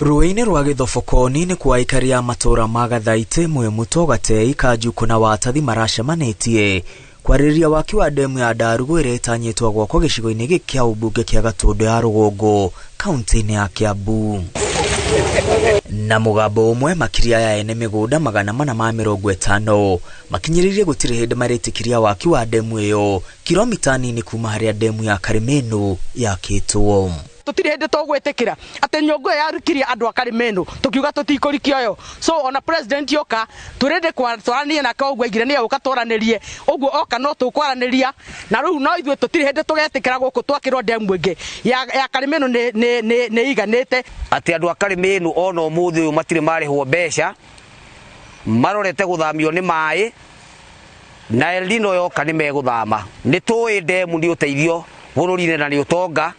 Rũĩ-inĩ rwa Gĩthobokoni nĩ kwa aikari a matũũra ma Gathaitĩ, Mwĩmuto, Gatei, Kanjukũ na Watathi maracemanĩtie kwarĩrĩria waki wa ndemu ya Ndarugu ĩrĩa ĩtanyĩtwo gwakwo gĩcigo-inĩ gĩkĩ kĩa ũmbunge kĩa Gatũndũ ya Rũgongo kaunti-inĩ ya Kiambu. Na mũgambo ũmwe makiri aya ene mĩgũnda 450 makinyĩrĩirie gũtirĩ hĩndĩ marĩtĩkĩria waki wa ndemu ĩyo kilomita nini kuma harĩa ndemu ya Karimenu yakĩtwo. Tutiri hindi tugwitikira ati nyongo yarikirie andu a Karimenu tukiuga tutikurikia yo. So ona president yoka turende twaranie nake uguo aigire ni uka twaranirie uguo oka no tukwaraniria na riu no ithuĩ tutiri hindi tugetikira guku twakirwo ndemu ingi ya Karimenu ni iganite. Ati andu a Karimenu ona umuthi uyu matire marihwo mbeca marorete guthamio ni mai na El Nino yoka ni meguthama. Ni tui ndemu ni uteithio bururi-ini na ni utonga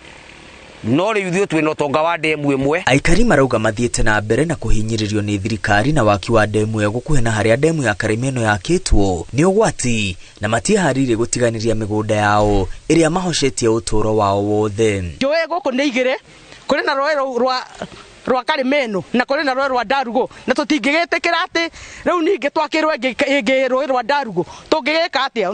no riu ithuĩ twĩna ũtonga wa ndemu ĩmwe. Aikari marauga mathiĩte na mbere na kũhinyĩrĩrio nĩ thirikari na waki wa ndemu ĩyo gũkuhĩ na harĩa ndemu ya Karimeno yakĩtwo nĩ ũgwati na matiĩharĩirie gũtiganĩria mĩgũnda yao ĩrĩa mahocetie ũtũũro wao wothe. Njũĩ gũkũ nĩ igĩrĩ, kũrĩ na rũĩ rwa Karimeno na kũrĩ na rũĩ rwa Ndarugu na tũtingĩgĩtĩkĩra atĩ rĩu ningĩ twakĩrwo ĩngĩ rũĩ rwa Ndarugu tũngĩgĩka atĩa?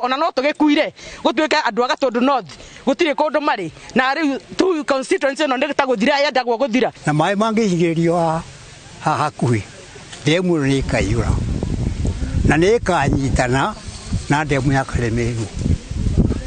Ona no tũgĩkuire gũtuĩke andũ a Gatũndũ North gũtirĩ kũndũ marĩ na rĩu tu constituency ĩno nĩ ta gũthira yendagwo gũthira. Na maĩ mangĩhingĩrĩrio haha hakuhĩ ndemu ĩno nĩ ĩkaiyũra na nĩ ĩkanyitana na ndemu ya Karimeno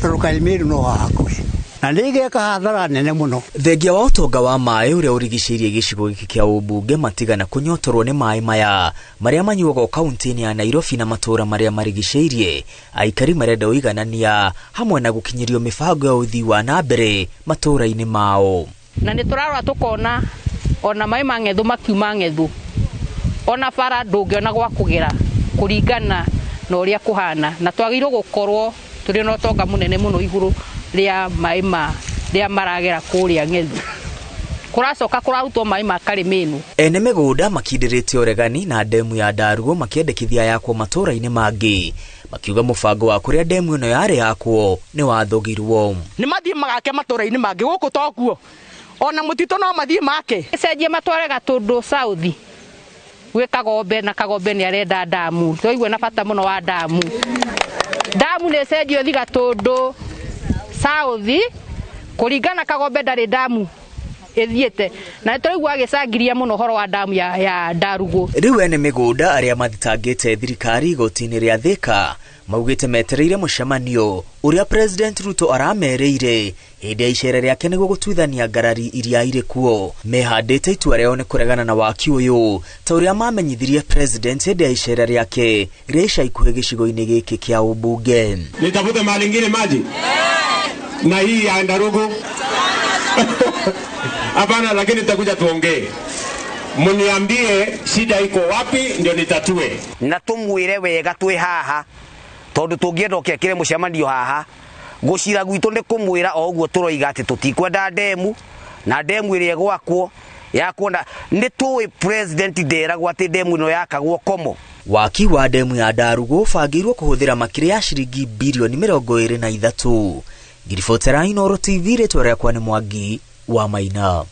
tondũ Karimeno no haha hakuhĩ na nĩ ĩgeka hathara nene mũno. Thengia wa ũtonga wa maĩ ũrĩa ũrigicĩirie gĩcigo gĩkĩ kĩa ũmbunge matigana kũnyotorwo nĩ maĩ maya marĩa manyuagwo kaunti-inĩ ya Nairobi na matũũra marĩa marigicĩirie. Aikari marenda ũiganania hamwe na gũkinyĩrio mĩbango ya ũthii wa na mbere matũũra-inĩ mao. Na nĩ tũrarora tũkona ona maĩ ma ng'ethũ makiuma ng'ethũ ona bara ndũngĩona gwa kũgera kũringana na ũrĩa kũhana, na twagĩrĩirwo gũkorwo tũrĩ na ũtonga mũnene mũno igũrũ rĩa maĩ ma rĩa maragera kũrĩa ng'ethu. Kũracoka kũrarutwo maĩ ma Karimeno. Ene mĩgũnda makindĩrĩte ũregani na ndemu ya Ndarugu makĩendekithia yakwo matũũra-inĩ mangĩ, makiuga mũbango wa kũrĩa ndemu ĩno yarĩ yakwo nĩ wathogirwo. Nĩ mathiĩ magake matũũra-inĩ mangĩ gũkũ tokuo ona mũtitũ no mathiĩ make. Cenjie matware Gatũndũ South gwĩ Kagombe na Kagombe nĩ arenda ndamu. Twaigua na bata mũno wa ndamu. Ndamu nĩ cenjio thi Gatũndũ South kũringana Kagombe ndarĩ ndamu ĩthiĩte na tũraigua agĩcangiria mũno ũhoro wa ndamu ya Ndarugu. Rĩu ene mĩgũnda arĩa mathitangĩte thirikari igoti-inĩ rĩa Thika maugĩte metereire mũcemanio ũrĩa President Ruto aramerĩire hĩndĩ ya icera rĩake nĩguo gũtuithania ngarari iria irĩ kuo. Mehandĩte itua rĩao nĩ kũregana na waki ũyũ ta ũrĩa mamenyithirie President hĩndĩ ya icera rĩake rĩa ica ikuhĩ gĩcigo-inĩ gĩkĩ kĩa ũmbunge. Nitafute mahali ingine maji na hii ya Ndarugu hapana, lakini tutakuja tuongee, mniambie shida iko wapi ndio nitatue. Na tumwire wega twi haha tondu tungienda ũkekire mũcemanio haha gũcira gwitũ nĩ kũmwĩra o ũguo tũroiga atĩ tũtikwenda ndemu na ndemu ĩrĩa ĩgwakwo yakuona nĩ tũĩ president nderagwo atĩ ndemu ĩno yakagwo komo. Waki wa ndemu ya Ndarugu ũbangĩirwo kũhũthĩra makĩria ya ciringi bilioni 23. Ngiribotera Inooro TV, rĩtwa rĩakwa nĩ Mwangi wa Maina.